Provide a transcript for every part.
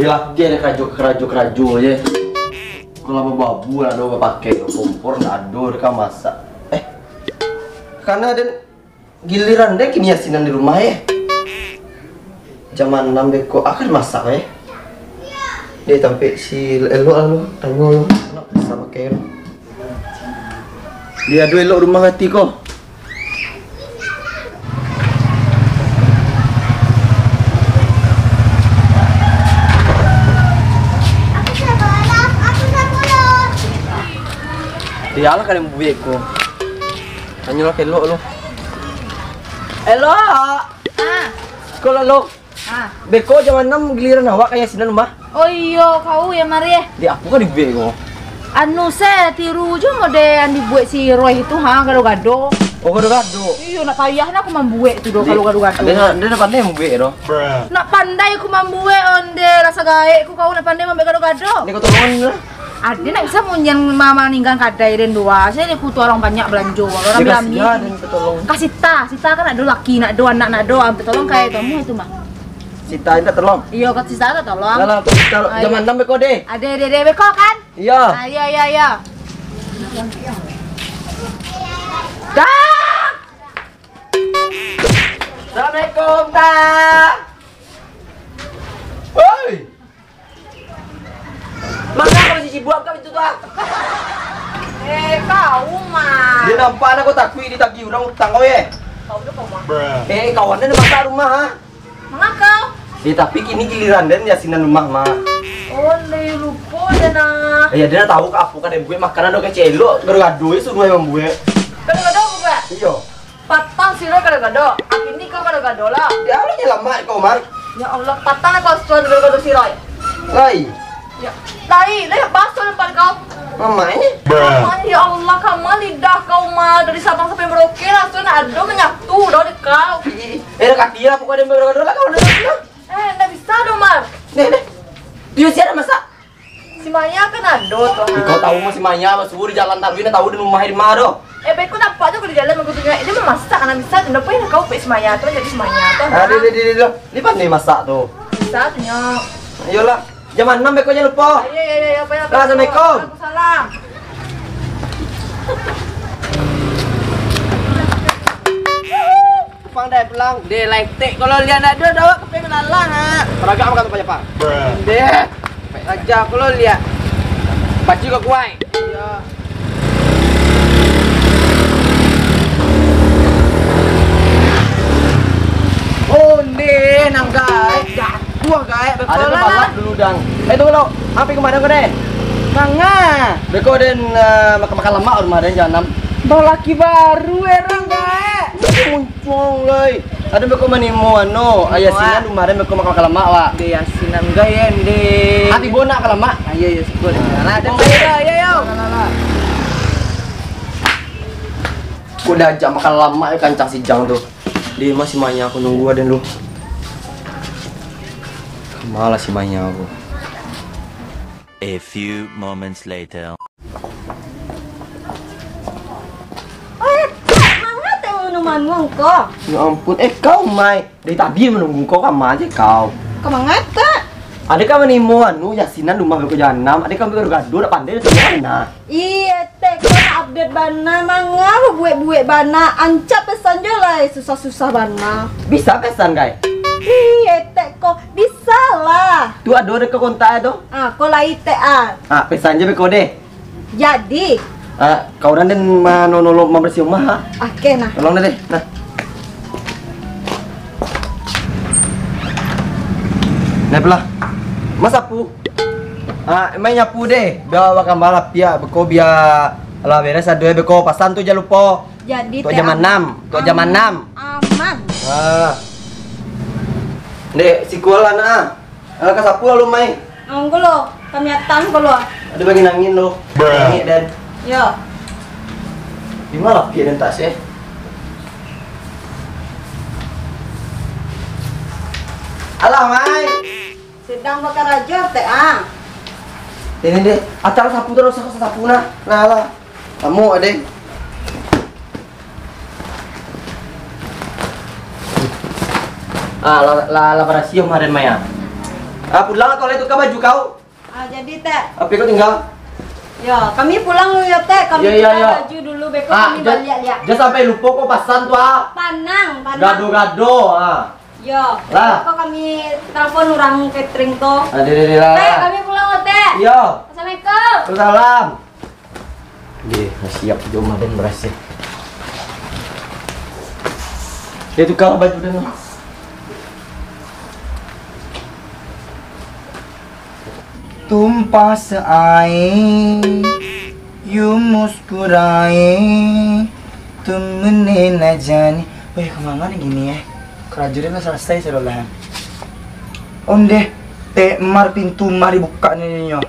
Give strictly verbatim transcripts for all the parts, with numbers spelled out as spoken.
Latiah dek karajo-karajo-karajo je. Kalau bababu ndak ado bapakai, kompor ndak ado, dek ka masak. Eh, karena den giliran den kini asinan di rumah, eh. Jam anam beko, akan masak, eh. Dek tampek si elok lalu, tanyo lu, nak bisa pakai lu. Di ado elok rumah gati ko. Di alah kalian buek ko. Tanyolah ka elok lu. Elok. Ah. Sekolah lu. Ah. Beko jam anam giliran awak ka asinan rumah. Oh iyo, kau ya mari eh. Di apo ka dibuek ko? Anu se, tiru jo mode yang dibuek si Roy itu ha, gado-gado. Oh, gado-gado. Iyo, nak payah nak aku mambuek tu doh. Di-, kalau gado-gado. Ade nak, ade nak pandai mambuek doh. Nak pandai aku mambuek, onde rasa gaek ku kau nak pandai mambuek gado-gado. Ni kau tolongan lah. Ade nak bisa munyian mama ninggang kadai den dua. Saya ni kutu orang banyak belanjo, orang Dia kasihan, ambil. Ni kau tolong. Kasih ta, Sita kan nak do laki, nak do anak, nak do, ampe tolong kayak kamu itu mah. Sita minta tolong. Iyo, kat Sita minta tolong. Lah, lah, Sita, ah, jam iyo. Anam beko deh. Ade, ade, ade, beko kan? Iyo. Ah, iyo, iyo, iyo. Dah. Assalamualaikum, Ta. Woi. Manga kau masih sibuk ka itu tu ah? Eh, kau mah. Dia nampak anak kau takuik ditagih urang utang kau, eh. Kau tu kau mah. Eh, kawan dia masak rumah, ha? Manga kau? Eh, tapi kini giliran den di asinan rumah, mah. Oh, ndai lupo den nah. Eh, ya, den tahu ka apo ka den buek makanan do kecek elok, gado-gado je suruah mambuek. Gado-gado apo, Pak? Iyo. Patang si Roy gado-gado, kini kau gado-gado lah. Ya Allah, nyelamat kau, Mar. Ya Allah, patang kau sudah gado-gado si Roy. Lai. Ya, lai, lai, baso tempat kau. Mamai. Mamai, ya Allah, kama lidah kau, Mar. Dari Sabang sampai Merauke, langsung nak ado manyatu dah di kau. Ih, ih, ih. Eh, dah kati lah, pokoknya gado-gado lah kau, dah, dah. Eh, ndak bisa doh, Mar. Deh, deh. Dia siapa masak? Si Maya kan ado tu, ha. Kau tahu mah si Maya, subuh di jalan taruih, nak tahu di rumah di mana doh. Eh, beko nampak tu kalau di jalan bagus tu, dia mamasak, anak bisa tu, kenapa ya kau pek si Maya tu, jadi si Maya tu, ha. Ah, dia, dia, dia, dia, dia. Dia pandai masak tu. Bisa tu, nyo. Ayolah. Jam anam beko jangan lupa. Ayo, ayo, ayo, ayo, ayo. Assalamualaikum. Waalaikumsalam. Pang dai pulang. Deh, lai tek kalau liak ndak ado, dawak ka pai manalang, ha. Paragak makan tu payah, Pang. Deh. Raja kalau liak. Pacu kau kuai. Iya. Oh, deh, nang gaek. Jatuh gaek, ada bekolah balap lah. Dulu, dang. Eh, tunggu, lo. Ampe kemana kau, deh? Manga. Beko, den, eh, makan-makan lamak rumah den, jam anam. Balaki baru, erang, gaek. Cuang lai. Ado beko manimo anu, ayah sinan rumah den beko makan-makan lamak, wak. Deh, asinan gai, en, deh. Ati bo nak ka lamak? Ayo, yo, syukur. Nah, ado, ayo, ayo, ayo. Lah, lah, lah. Kok diajak makan lamak yo kancang si Jang tu. Di rumah si Maya aku nunggu aden lu. Kama lah si Maya aku. A few moments later. Oi, Cak, manga teh unu manguang ko? Ya ampun, eh, kau, Mai. Dari tadi manunggu kau, kama aja kau. Ka manga, Cak? Ade ka manimo anu, yasinan rumah beko jam anam, ade ka gado-gado, dak pandai dak tau manga. Iye, Tek, ko nak update bana, manga babuek-buek bana, ancak pesan jo lai, susah-susah bana. Bisa pesan, Kai? Iye, Tek, ko bisa lah. Tu ado dek kontak tu? Ah, ko lai, Tek, ah. Ah, pesan je beko deh. Jadi. Ah, kau urang den mano-, nolong mambarasiah rumah, ah. Oke, nah. Tolong deh, deh. Nah. Nah, pelah. Mas sapu. Ah, main nyapu deh. Bia bakambang lah, pia beko bia lah beres ado beko pasan tu jan lupo. Jadi, tu jam anam, tu jam anam. Aman. Ah. Dek, siko lah, nah. Alah, ka sapu lalu, Mai. Angku lo, kami atan ko lo. Ado bagi nangin lo. Bruh. Nangin, Den. Yo. Di ma lapiak den tas, eh? Alah, Mai. Sedang bakarajo, Tek, ah. Ini, deh. Acara sapu terus, aku sapu, nah. Nah, alah. Kamu, Adeng. Ah, lah, lah, lah barasiah kemarin, Maya. Ah, pulang lah, kau lai tukar baju kau. Ah, jadi, Tek. Apa kau tinggal? Yo, kami pulang dulu yo, Tek. Kami Yo, yo, tukar yo. baju dulu, beko Ah, kami jan-, baliak liak. jan sampai lupo kau pasan tu, ah. Panang, panang. Gado-gado, ah. Yo, Lah. beko kami telepon urang catering tu. Ah, deh, deh, deh, lah. Tek, kami pulang lo, Tek. Yo. Assalamualaikum. Waalaikumsalam. Deh, siap jo maden barasiah. Deh, tukar baju den lah. Tumpah seair, you muskurae, tumene najani. Weh, kamana ni kini, eh? Karajo den lah salasai sadolah, eh. Ondeh, Tek Mar, pintu mah dibukak ni, nyo.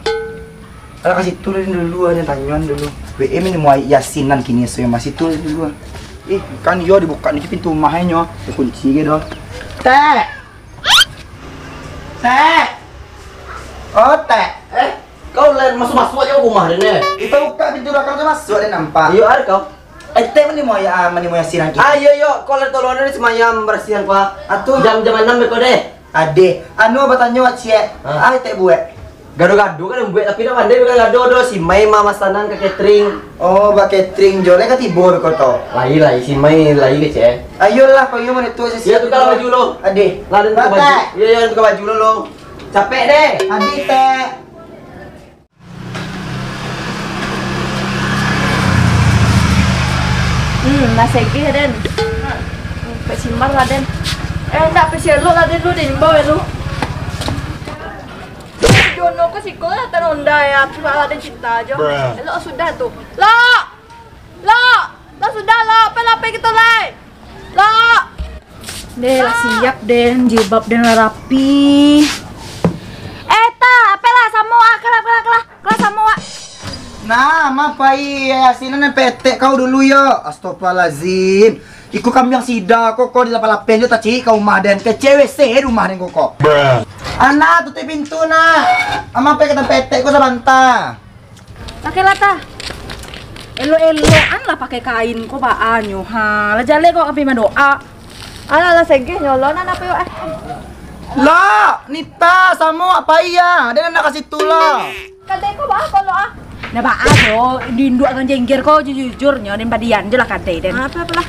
Alah, ka situ lah dulu, ah, den tanyoan dulu. W M ni muai Yasin nan kini, so, yang masih tu dulu, ah. Ih, kan iyo dibukak ni pintu rumah nyo. Dikunci ke doh. Tek! Tek! Oh, Tek! Eh, kau lah masuk-masuk aja rumah den, eh. Kita buka pintu belakang tu, masuk, den nampak. Iyo, ada kau. Eh, Tek, mani muai, ah, mani muai Yasin nan kini. Ah, iyo, iyo, kau lah tolong den semayam barasiahan kau, ah. Atuh. Jam, jam anam beko deh. Adeh, anu batanyo, Wak Ciek. Hah? Ai, Tek buek. Gado-gado kan buek, tapi dak pandai gado-gado doh. Si Mai mamasanan ka catering. Oh, ba catering jo, lai ka tibo beko to. Lai, lai, si Mai lai kecek. Ayolah, kau iyo mano tu, Yo, tukar baju lo. Adeh. Lah, den tukar baju. Yo, yo, den tukar baju lo, lo. Capek deh. Adeh, Tek. Hmm, lah segeh, den. Hmm, pek simar lah, den. Eh, ndak pek si elok lah, den, lu, den imbau, ya, lu. Jono ko siko lah, tanonda, ya, cuma lah, den cinta aja. Elok sudah tu. Lok! Lok! Lah sudah, Lok. Pek lah, pek gitu, lai. Lok! Deh, lah siap, den. Jilbab den lah rapi. Eh, ta, ape lah, samo, ah, kalah, kalah, kalah. Kalah samo, ah. Nah, ma pai, Yasin, nan petek kau dulu, yo. Astagfirullahalazim. Iko kambiang sida ko, ko di lapeh-lapeh jo tacik ka rumah den. Kecek W C rumah den ko, ko. Ana, tutuik pintu, nak. Ama pai ka tampek etek ko sabanta. Pakai lah, ta. Elok-elokan lah pakai kain ko, baa nyo, ha. Lah jaleh ko ka pai mandoa. Alah, lah segeh nyo lo, nan apo yo, eh. Lah, Nita, samo apo iya? Den nak ka situ lah. Kadai ko baa ko lo, ah? Nah, baa ko, di induak ngan jengger ko, jujur-jujur nyo, den padian jo lah kadai den. Apo-apo lah.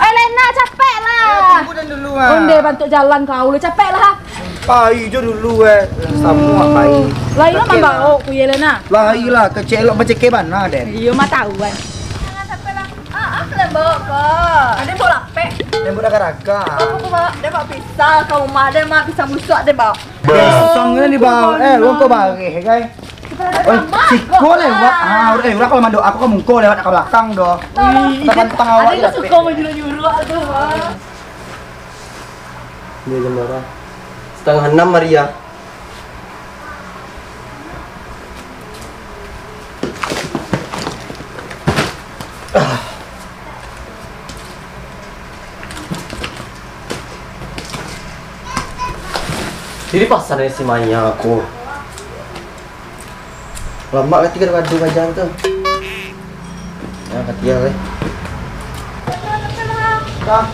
Oi, Lena, capek lah. Eh, tunggu den dulu, ah. Onde bantuak jalan kau lo, capek lah. Pai jo dulu, eh. Samo pai. Lai lah mambao ku ye, Lena. Lai lah, kecek elok bacakek bana den. Iyo, mah tahu kan. Jangan capek lah. Ah, ah, kalian bawa ko. Ada bawa lapek. Den bawa daga-daga. Apa ko bawa? Den bawa pisang ka rumah, den mah pisang busuak den bawa. Pisang kan dibawa. Eh, lu kau bareh, kai. Oi, siko lewat. Ah, eh, urang kalau mandoa ko ka muko, lewat ka balakang doh. Ih, tak pantang awak. Ada suko manyuruh-nyuruh tu. Dia jam bara? Setengah enam hari ya. Ah. Jadi pasan si Maya aku. Lamak kati gado-gado bajang tu. Nah, kati ah, eh. Dah.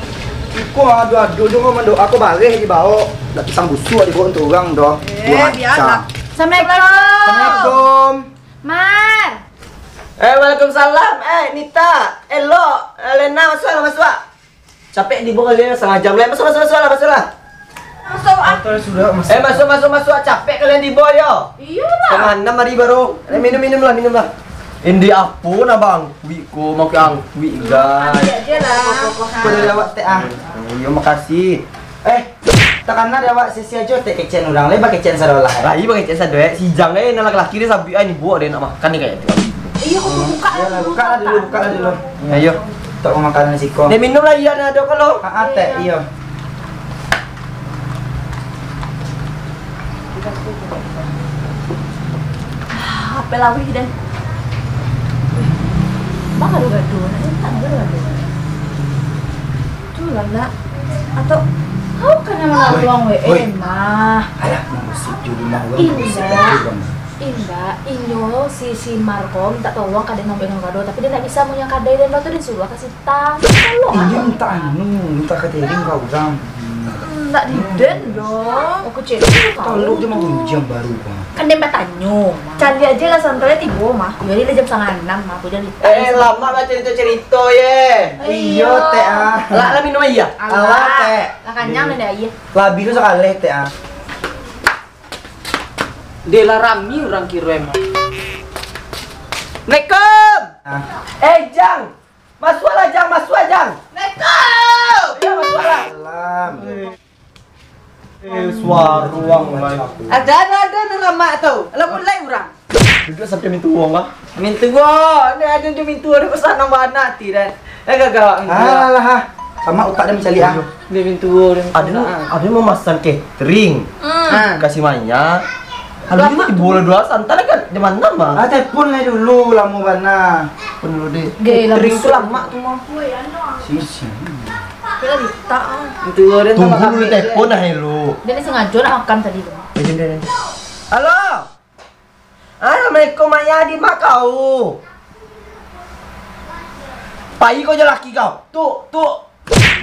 Iko ado-ado jo ko mandoa ko bareh dibawa. Dak pisang busuak dibawa untuak urang doh. Eh, bialah. Assalamualaikum. Assalamualaikum. Mar. Eh, waalaikumsalam. Eh, Nita, Elok, eh, Lena, masuaklah, masuak. Capek dibawa kalian setengah jam lai. Masuak, masuak, masuak lah, masuak lah. Masuak, ah. Motor sudah, masuak. Eh, masuak, masuak, masuak. Capek kalian dibawa yo. Iyolah. Setengah enam hari baru. Eh, minum, minum lah, minum lah. Indi apo nah, Bang? Wik ko, makan wik, guys. Ambil aja lah. Kau dari awak teh, ah. Oh, iya, makasih. Eh, takana dek awak sisi ajo teh kecekan urang, lai bakecekan sadolah. Lai bakecekan sado, eh. Si Ijang, eh, nan laki-laki dia sabuik, ah, ni buak dia nak makan ni kayak tu. Iyo, kau buka lah dulu, buka lah dulu. Ayo. Tak mau makanan siko. Dia minum lah, iya, nah, dok, kalau. Ah, ah, teh, iyo. Ah, ape lawih den. Bang gado-gado, nak mintak gado-gado. Tu lah nak. Atau kau kan yang maluang W M mah. Alah, mangusik di rumah urang, mangusik di rumah. Indak, inyo si, si Markom mintak tolong ka den mambuek gado-gado, tapi dia ndak bisa munyo kadai den, batu den suruah ka situ. Tang, tolong. Inyo minta anu, minta catering ka urang. Hmm. Ndak di den doh. Aku cek. Kalau dia mau hujan baru, Bang. Kan dia batanyo, Mang. Cari aja lah santai tibo, mah. Jadi lah jam setengah enam, mah. Aku jadi. Eh, lama lah cerita-cerita, ye. Iyo, Tek, ah. Lah, lah minum aia. Alah, Tek. Lah kanyang dah aia. Lah, biru sakali, Tek, ah. Deh, lah rami urang kiro emang. Assalamualaikum. Ah. Eh, Jang. Masuaklah, Jang, masuak, Jang. Assalamualaikum. Iyo, masuaklah. Salam. Eh, suaro urang lai. Ada, ada, ada, ada lamak tu. Alah, mulai urang. Duduak sampai mintuo, Bang. Mintuo, ni ada di mintuo, ada pesan nang bana ati dan. Eh, gagah, mintuo. Alah, ah. Sama utak dia mencaliak, ah. Di mintuo, di mintuo. Ada, ah, ada mamasan catering. Hmm. Ah. Kasih Maya. Aduh, ini bola dua santai kan? Di mana, mah? Ah, telepon lah dulu, lama bana. Telepon dulu deh. Gaya lah. Catering tu lamak tu, mah. Sisi. Kira litak, ah. Mintuo dia. Tunggu dulu, telepon lah dulu. Dia ni sengaja nak makan tadi tu. Dia, dia, dia. Halo. Assalamualaikum, Maya, di ma kau? Pai ko jo laki kau. Tu, tu,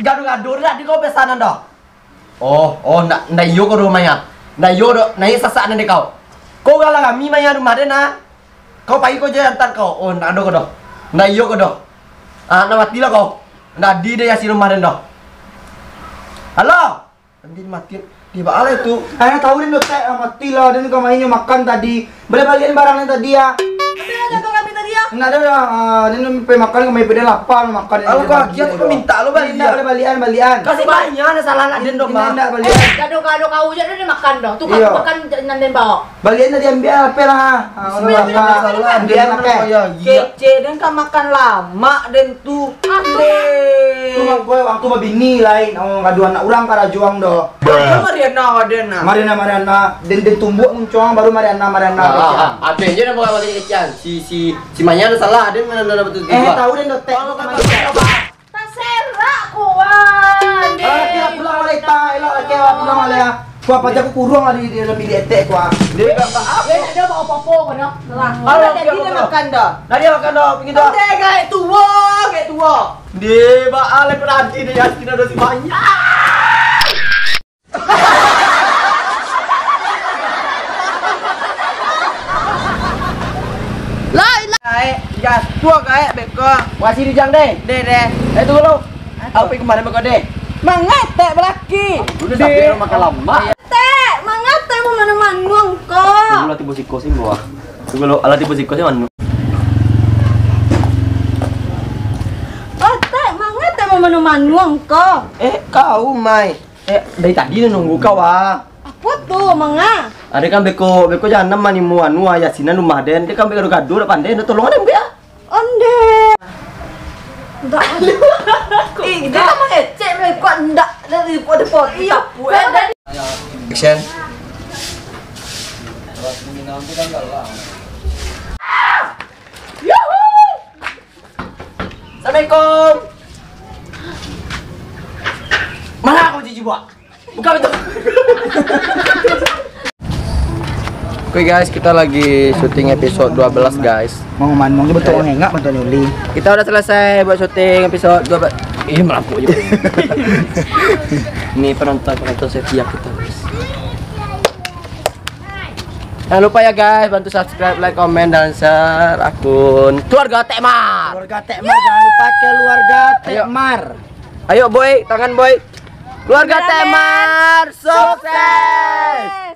gado-gado dak di kau pesanan doh. Oh, oh, ndak, ndak iyo ko doh, Maya. Ndak iyo doh, naiak sasak nan di kau. Kau urang lah rami, Maya, rumah den, ah. Kau pai ko jo antan kau. Oh, ndak ado ko doh. Ndak iyo ko doh. Ah, nak mati lah kau. Ndak adi deh Yasin rumah den doh. Halo. Anjing mati. Di baa lah itu? Ah, tahu den doh, Tek. Ah, mati lah. Den ka mainyo makan tadi. Baliak-baliak barang den tadi, ah. Tapi ada tu kami tadi, ah. Ndak ado doh. Ah, den pai makan kami pede lapar makan. Alah, kau agiah tu kau minta lo baliak. Ndak, baliak-baliakan, baliakan. Kasih banyak, ada salah nak den doh, Mak. Ndak, baliak. Eh, dak ado, dak ado kau je den makan doh. Tu kau makan nan den bawa. Baliak tadi ambiak apo lah. Ah, bismillah, ambiak, bismillah. Ambiak, ambiak. Kecek den ka makan lamak den tu. Aduh. Tu mangko wang tu babini lain. Oh, gaduah anak urang karajo ang doh. Mariana, Mariana. Mariana, Mariana. Den, den tumbuak muncuang baru Mariana, Mariana. Ah, ah, ah. Abih je dah bakal balik kecian. Si, si, si Maya ado salah, den mana dah betul. Eh, tahu den doh, Tek. Taserak kuan. Alah, kira pulang balik, ta, elok, kira pulang balik, ah. Kuah paja ku kurung lah di, di dalam bilik etek, kuah. Dia tak apa. Eh, ada bawa apa-apa, mana? Salah. Alah, jadi dia makan dah. Nah, dia makan dah, pergi dah. Dia gaek tua, gaek tua. Dia baalai berarti dia yakin ada si banyak. Lai, lai. Gaek, jatuah gaek beko. Wasi di jang deh. Deh, deh. Eh, tunggu lu. Apa yang kemarin beko deh? Mangatek belaki. Udah sampai rumah kalamak. Tek, mangatek mau mana manuang ko? Tunggu lah, tiba siko sih, buah. Tunggu lu, alah tiba siko sih manu. Oh, Tek, mangatek mau mana manuang ko? Eh, kau, Mai. Eh, dari tadi nunggu kau, ah. Apo tu, manga? Ade kan beko, beko janam manimu anu, ah, yasinan rumah den. Dia kan beko gado-gado dak pandai, dah tolong den, Bek, ah. Onde. Ndak. Ih, dia kan mangecek, beko ndak dari pot-pot. Iyo. Action. Assalamualaikum. Mana aku cici buat? Buka betul. Oke guys, kita lagi syuting episode dua belas guys. Mau manuang je betul. Iya. Ngengak betul nyuli. Kita udah selesai buat syuting episode dua belas. Ih, melampau je. Ini penonton-penonton setia kita guys. Jangan lupa ya guys, bantu subscribe, like, komen, dan share akun Keluarga Tekmar. Keluarga Tekmar, jangan lupa Keluarga Tekmar. Ayo boy, tangan boy. Keluarga Tekmar, sukses.